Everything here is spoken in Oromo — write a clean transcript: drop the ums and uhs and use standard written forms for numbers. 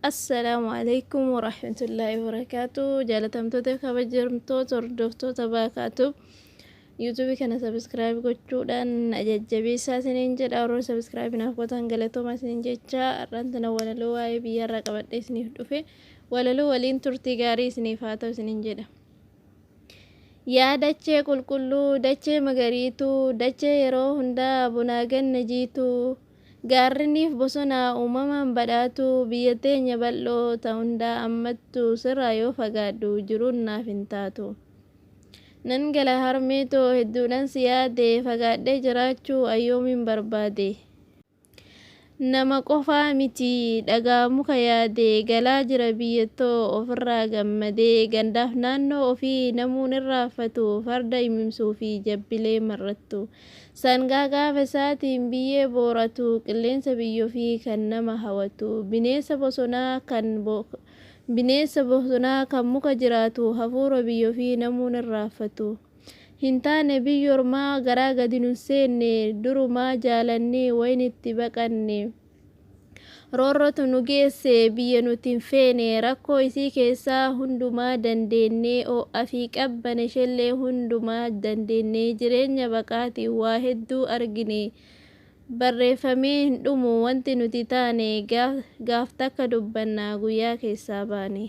Assalaamu alaikum warahmatullaahi wabarakaatu. Jaalatamtoota, kabajamtoota hordoftoota Baakaatub, YouTubeii kana subscribe gochuudhaan jajjabeessaa isiniin jedha. Warroon subscribe naaf gootan, galatooma isiniin jecha. Har'aan tana walaloo waa'ee biyyarraa qabadhee isiniif dhufe. Walaloo waliin turtii gaarii isiniif haa ta'u isiniin jedha. Yaa dachee qulqulluu, dachee magariituu, dachee yeroo hundaa bonaa ganna jiituu, gaarriniif bosona uumamaan badhaatu, biyya teenya bal'oo ta hundaa ammattu, sirraa yoo fagaadhu jiruun naaf hin taatu. Nan gala harmee too, hedduudhaan si yaade, fagaadhee jiraachuu ayyoomiin barbaade. Nama qofaa miti, dhagaa muka yaade, galaa jira biyyatoo ofirraa gammadee. Gandaaf naannoo ofii namuun irraanfatu, farda imimsuu fi jabbilee marrattu. Sangaa gaafa isaatiin biyyee booratu, qilleensa biyyoo kan nama hawatu, bineensa bosonaa kan muka jiraatu, hafuura biyyoo fi namuun irraanfatu. Hin taane biyya ormaa garaa gadi nun seenne, durumaa jaalannee wayin itti baqanne. Roorrotu nu geesse biyya nuti hin feene, rakkoo isii keessaa hundumaa dandeenne, ho'aa fi qabbana isheellee hundumaa dandeenne, jireenya baqaatiin waa hedduu argine. Barreeffamee hin dhumu wanti nuti taane, gaaf takka dubbanna guyyaa keessaa baane.